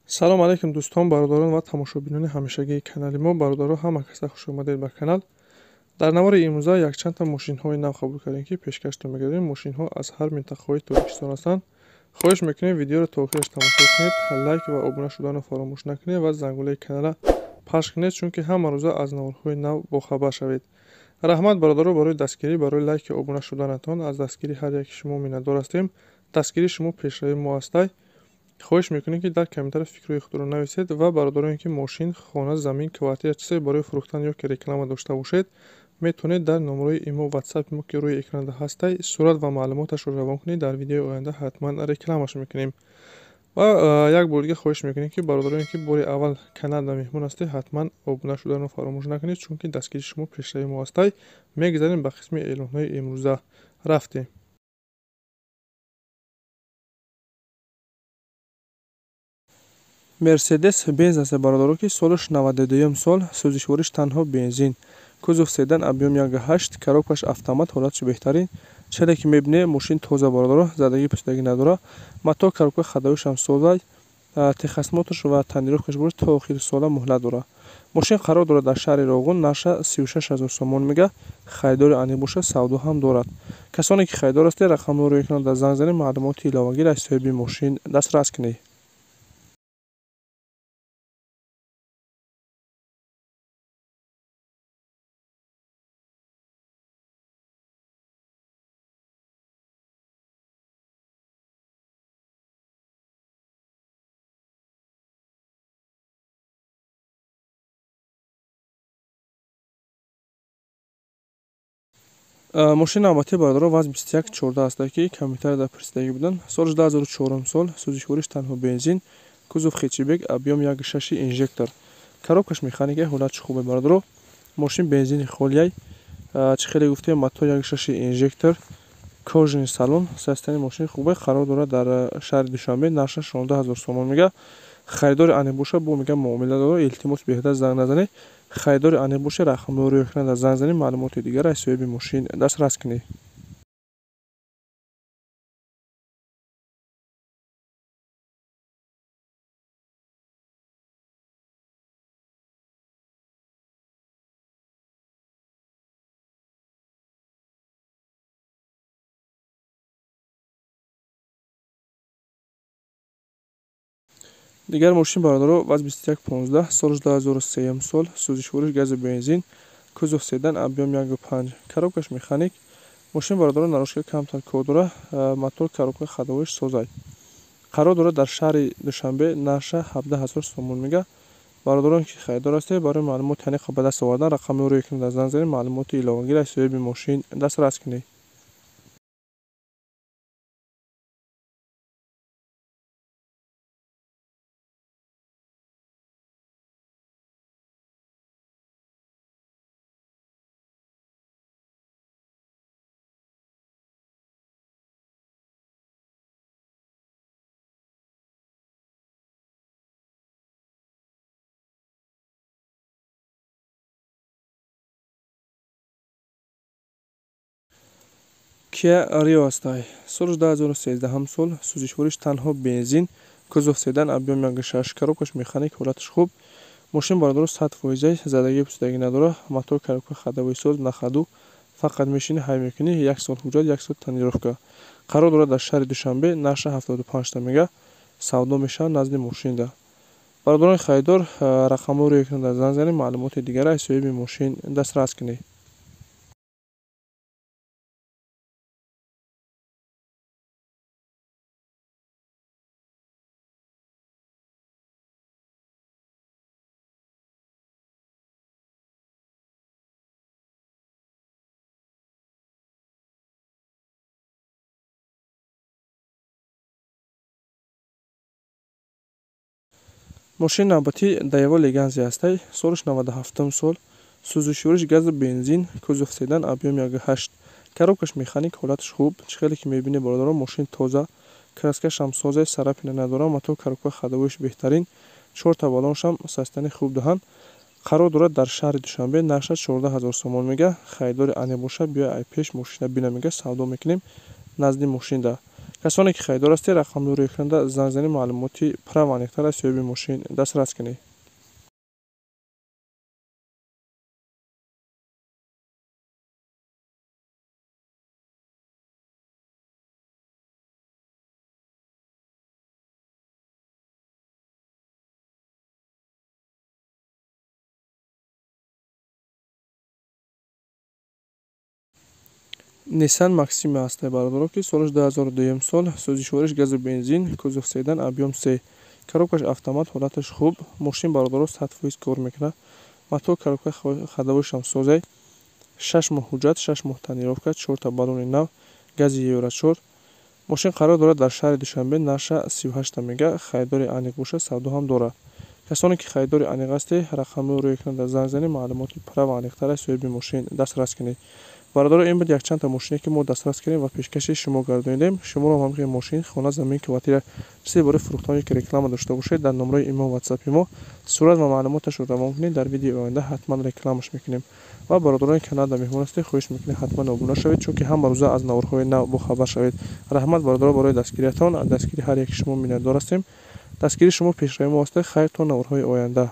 Салом алейкум дӯстон, бародарон ва тамошобинони ҳамешагии канали мо. Бародаро, ҳама каса хуш омадед ба канал. Дар навори имрӯза якчандта мошинҳои нав қабул кардем, ки пешкаштон мегардем. Мошинҳо аз ҳар минтақаҳои Тоҷикистон ҳастанд. Хоҳиш мекунем, видеоро то охираш тамошо кунед, лайк ва обуна шуданро фаромӯш накунед ва зангулаи каналро пахш кунед, чунки ҳама рӯза аз наворҳои нав бохабар шавед. Раҳмат, бародаро, барои дастгирӣ, барои лайки обуна шуданатон. Аз дастгирии ҳар яки шумо миннатдор ҳастем. Дастгирии шумо пешравии мо ҳастай. Хоҳиш мекунем, ки дар комментария фикрҳои худро нависед ва бародароне, ки мошин, хона, замин, квартира, чизе барои фурӯхтан ё ки реклама дошта бошед, метавонед дар номерои имо ватсапи мо, ки рӯи экранда ҳастай, сурат ва маълумоташро равон кунед. Дар видеои оянда ҳатман рекламаш мекунем. Ва як бор дига хоҳиш мекунем, ки бародароне, ки бори аввал каналда меҳмон ҳастед, ҳатман обуна шуданро фаромӯш накунед, чунки дастгирии шумо пешравии мо ҳастай. Мегузарем ба қисми эълонҳои имрӯза. Рафтем. Мерседес Бенз аст, бародаро, ки солаш 92 сол, сӯзишвориш танҳо бензин, кузов седан, объём 1,8, коробкаш автомат, ҳолатшо беҳтарин. Чаре ки мебинед, мошин тоза, бародаро, задагӣ пусидагӣ надорад. Мотор, коробка, ходовойшам созай, техосмотрш ва тонировкаш бош то охири сола муҳлат дорад. Мошин қарор дорад дар шаҳри Роғун, нарша 36 000 сомон мега. Харидори аниқ боша, савдо ҳам дорад. Касоне ки харидор ҳастед, рақамҳоро рӯи экран дар занг занед, маълумоти иловагиро аз соҳиби мошин дастрас кунед. Мошини навбатӣ, бародаро, ВАЗ 2114 аст, ки комментарияда пурсидагӣ буданд. Соли 2004 сол, сӯзишвориш танҳо бензин, кузов хэтчбек, объём 1,6, инжектор, коробкаш механика, ҳолатши хубе, бародаро. Мошин бензини холияй. Чӣ хеле гуфтем, мотор 1,6, инжектор, кожаный салон, состояние мошин хубе. Қарор дорад дар шаҳри Душанбе, нарша 16 000 сомон мега. Харидори аниқ боша, бо мега муомила дорад. Илтимос, беҳтар занг назанед. Харидори аниқ боша, рақамҳоро рӯи экран занг занед, маълумоти дигар аз соҳиби мошин дастрас кунед. Дигар мошин, бародаро, ВАЗ 2115, соли 2003 сол, сӯзишвориш гази бензин, кузов седан, объём 1,5, коробкаш механик. Мошин, бародаро, наружка камтар кор дорад. Мотор, коробка, ходовойш созай. Қарор дорад дар шаҳри Душанбе, нарша 17 000 сомон мега. Бародарон, ки харидор ҳастед, барои маълумоти аниқ ба даст овардан рақамҳоро рӯи экран занг занед, маълумоти иловагиро аз соҳиби мошин дастрас кунед. Kia Rio ҳастай, соли 2013 сол, сӯзишвориш танҳо бензин, кузов седан, объём 1,6, коробкаш механик, ҳолаташ хуб. Мошин, бародаро, 100%, задагӣ пусидагӣ надорад. Мотор, коробка, ходовой соз, на ходу, фақат мешинӣ, ҳай мекунӣ. Як сол ҳуҷҷат, як сол тонировка. Қарор дорад дар шаҳри Душанбе, нарша 75та мега. Савдо мешавад назди мошинда. Бародарони харидор, рақамҳоро рӯи экран занг занед, маълумоти дигарро аз соҳиби мошин дастрас кунед. Мошини навбатӣ Daewoo Leganza ҳастай, солаш 97 сол, сӯзишвориш гази бензин, кузов седан, объём 1,8, коробкаш механик, ҳолаташ хуб. Чӣ хеле ки мебинед, бародаро, мошин тоза, краскашам созай, царапина надорад. Мотор, коробка, ходовойш беҳтарин, чорта баллоншам состояние хуб даҳанд. Қарор дорад дар шаҳри Душанбе, нарша 14 000 сомон мега. Харидори аниқ боша, биё ай пеш мошина бина мега, савдо мекунем назди мошинда. Касоне ки харидор ҳастед, рақамҳои рӯи экранда занг занед, маълумоти пурра ва аниқтар аз соҳиби мошин дастрас кунед. Nissan Maxima ҳастай бародаро, ки солаш 2002 сол, сӯзишвориш газу бензин, кузов седан, объем 3, коробкаш автомат, ҳолаташ хуб. Мошин бародаро 100% кор мекунад. Мотор, коробка, ходовойшам созай. 6 моҳ ҳуҷҷат, 6 моҳ тонировка, 4та баллони нав, гази Евро 4. Мошин қарор дорад дар шаҳри Душанбе, нарша 38 мега, харидори аниқ боша, савдо ҳам дорад. Касоне ки харидори аниқ ҳастед, рақамҳои рӯи экранда занг занед, маълумоти пурра ва аниқтар аз соҳиби мошин дастрас кунед. Бародаро, ин буд якчандта мошине, ки мо дастрас кардем ва пешкаши шумо гардонидем. Шуморо ҳам мошин, хона, замин, квартира, чизе барои фурӯхтан ки реклама дошта бошед, дар номраи имо, ватсапи мо сурат ва маълумоташро равон кунед, дар видеои оянда ҳатман рекламаш мекунем. Ва бародарони канал дар меҳмон ҳастед, хоҳиш мекунем, ҳатман обуна шавед, чунки ҳама рӯза аз наворҳои нав бохабар шавед. Раҳмат, бародаро, барои дастгириятон. Аз дастгири ҳар яки шумо миннатдор ҳастем. Дастгирии шумо пешравии мо ҳастед. Хайр, то наворҳои оянда.